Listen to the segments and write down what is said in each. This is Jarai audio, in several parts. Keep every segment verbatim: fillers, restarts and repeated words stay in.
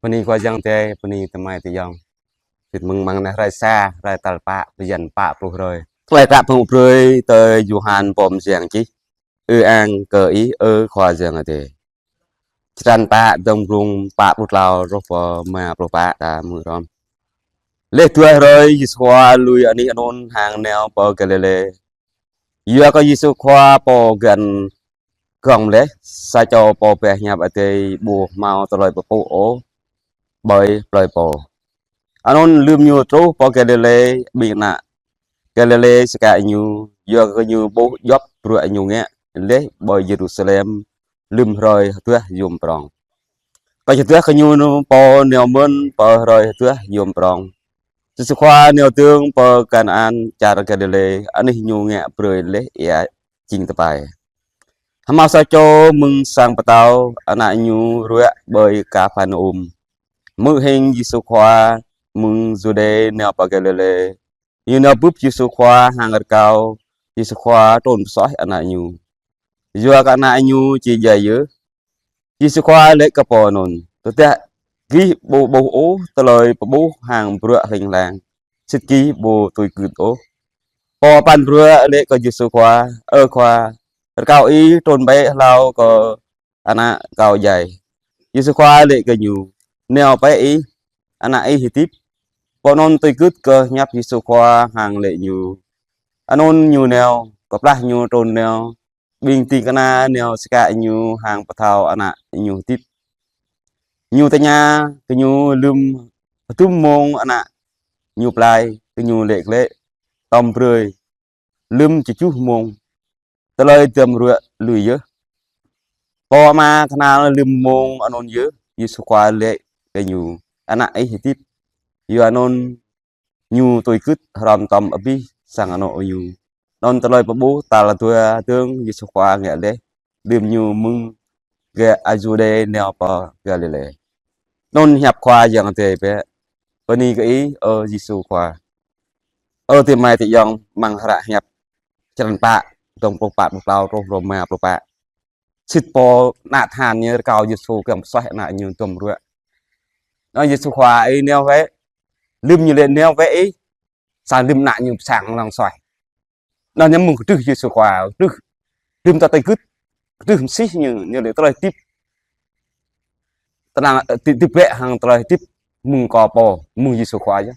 Bơni Khua Yang Adai, bơni tơmai tơyŏng. Sĭt mơ̆ng amăng anai hrơi sa, hrơi tal pă, bơyan pă pluh hrơi. Tơlơi Klă Pơpŭ brơi tui Yôhan pô mơyang čih. Ư-ang kơ Ih, ơ Khua Yang Adai. Črăn pă, dơ̆ng blung pă pluh klâo truh pơ rơma pluh pă ta hmư̆ hrŏm. Laih dua hrơi Yêsu Khua lui anih anŭn hăng nao pơ Galilê. Yua kơ Yêsu Khua pô găn gơ̆ng laih, sa čô pô pơhiăp Adai ƀu hmâo tơlơi pơpŭ ôh ƀơi plơi pô. Anŭn lơ̆m ñu truh pơ Galilê, ƀing ană Galilê sơkă ñu, yua kơ ñu ƀuh djŏp bruă ñu ngă laih ƀơi Yêrusalem lơ̆m hrơi hơduah yôm prŏng. Kâo čơduah kơ ñu pô nao mơ̆n pơ hrơi hơduah yôm prŏng. Yêsu Khua nao dơ̆ng pơ Kanaan čar Galilê, anih ñu ngă brơi laih ia jing tơpai. Hmâo sa čô mơ̆ng sang pơtao, ană ñu ruă ƀơi Kapharnaum. Hmư̆ hing Yêsu Khua mơ̆ng Yuđê nao pơ Galilê, ñu nao bưp Yêsu Khua hăng rơkâo Yêsu Khua trŭn pơsuaih ană ñu, yua kơ ană ñu či djai yơh. Yêsu Khua laĭ kơ pô anŭn: Tơdah gih ƀu ƀuh ôh tơlơi pơƀuh hăng bruă hling hlang, sĭt gih ƀu tui gưt ôh. Pô păn bruă laĭ kơ Yêsu Khua: Ơ Khua, rơkâo Ih trŭn bĕ hlâo kơ ană kâo djai. Yêsu Khua laĭ kơ ñu: Nao bĕ ih, ană ih hơdip. Pô anŭn tui gưt kơ hiăp Yêsu Khua hăng laĭ ñu. Anŭn ñu nao, kơplah ñu trŭn nao, ƀing ding kơna nao sơkă ñu hăng pơthâo ană ñu hơdip. Ñu tơña gơñu lơ̆m hơdôm mông ană ñu plai, gơñu laĭ glaĭ: Tŏm brơi, lơ̆m tơjuh mông, tơlơi dăm ruă lui yơh. Pô ama kơnăl lơ̆m mông anŭn yơh, Yêsu Khua laĭ kơ ñu: Ană ih hơdip. Yua anŭn ñu tui gưt hrŏm tŏm abih sang anŏ ñu. Anŭn tơlơi pơƀuh tal dua dơ̆ng Yêsu Khua ngă laih, lơ̆m ñu mơ̆ng Ga-, a, Yuđê nao pơ Galilê. Anŭn hiăp Khua Yang Adai bĕ. Bơni kơ Ih, ơ Yêsu Khua. Ơ tơmai tơyŏng, amăng hră hiăp črăn pă, dơ̆ng pluh pă pluh klâo truh rơma pluh pă. Sĭt pô ană tơhan ñu rơkâo Yêsu kiăng pơsuaih ană ñu dăm ruă. Anŭn Yêsu Khua ơi nao bĕ. Lơ̆m ñu laĭ nao bĕ ih, sa lơ̆m ană ñu pơsang lăng suaih. Anŭn ñu mơ̆ng kơdrưh Yêsu Khua, kơdrưh lơ̆m ta tui gưt, kơdrưh mơsih ñu, ñu laĭ tơlơi hơdip. Tơnăng, ơ, hơdip, hơdip bĕ hăng tơlơi hơdip mơ̆ng kơ pô, mơ̆ng Yêsu Khua yơh.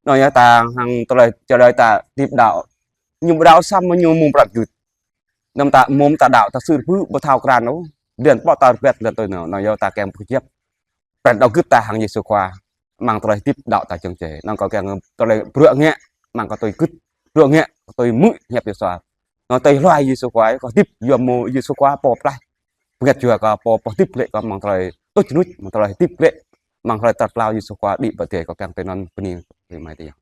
Anŭn yơh ta hăng tơlơi, tơlơi ta hơdip đaŏ. Ñu ƀu đaŏ samơ̆ ñu mơ̆ng prăt gưt. Anŭn ta mơ̆ng ta đaŏ ta sư̆ rơbư̆ ƀu thâo krăn ôh. Lĕn pô ta rơbet lĕn tui anŭn, anŭn yơh ta kiăng pơhiăp. Pran đaŏ gưt ta hăng Yêsu Khua, amăng tơlơi hơdip đaŏ ta čơ̆ng čĕ. Anŭn kâo kiăng tơlơi bruă ngă, amăng kâo tui gưt, bruă ngă, kâo tui hmư̆ hiăp Yêsu Khua. Anŭn tui hluai Yêsu Khua, kâo hơdip yua mơ̆ng Yêsu Khua pô pơklaih. Bơngăt jua kâo pô, pô hơdip glaĭ kâo amăng tơlơi tuč rơnuč, amăng tơlơi hơdip glaĭ, amăng tơlơi tal klâo Yêsu Khua đĭ pơ adai kâo kiăng tui anŭn bơni tơmai tơyŏng.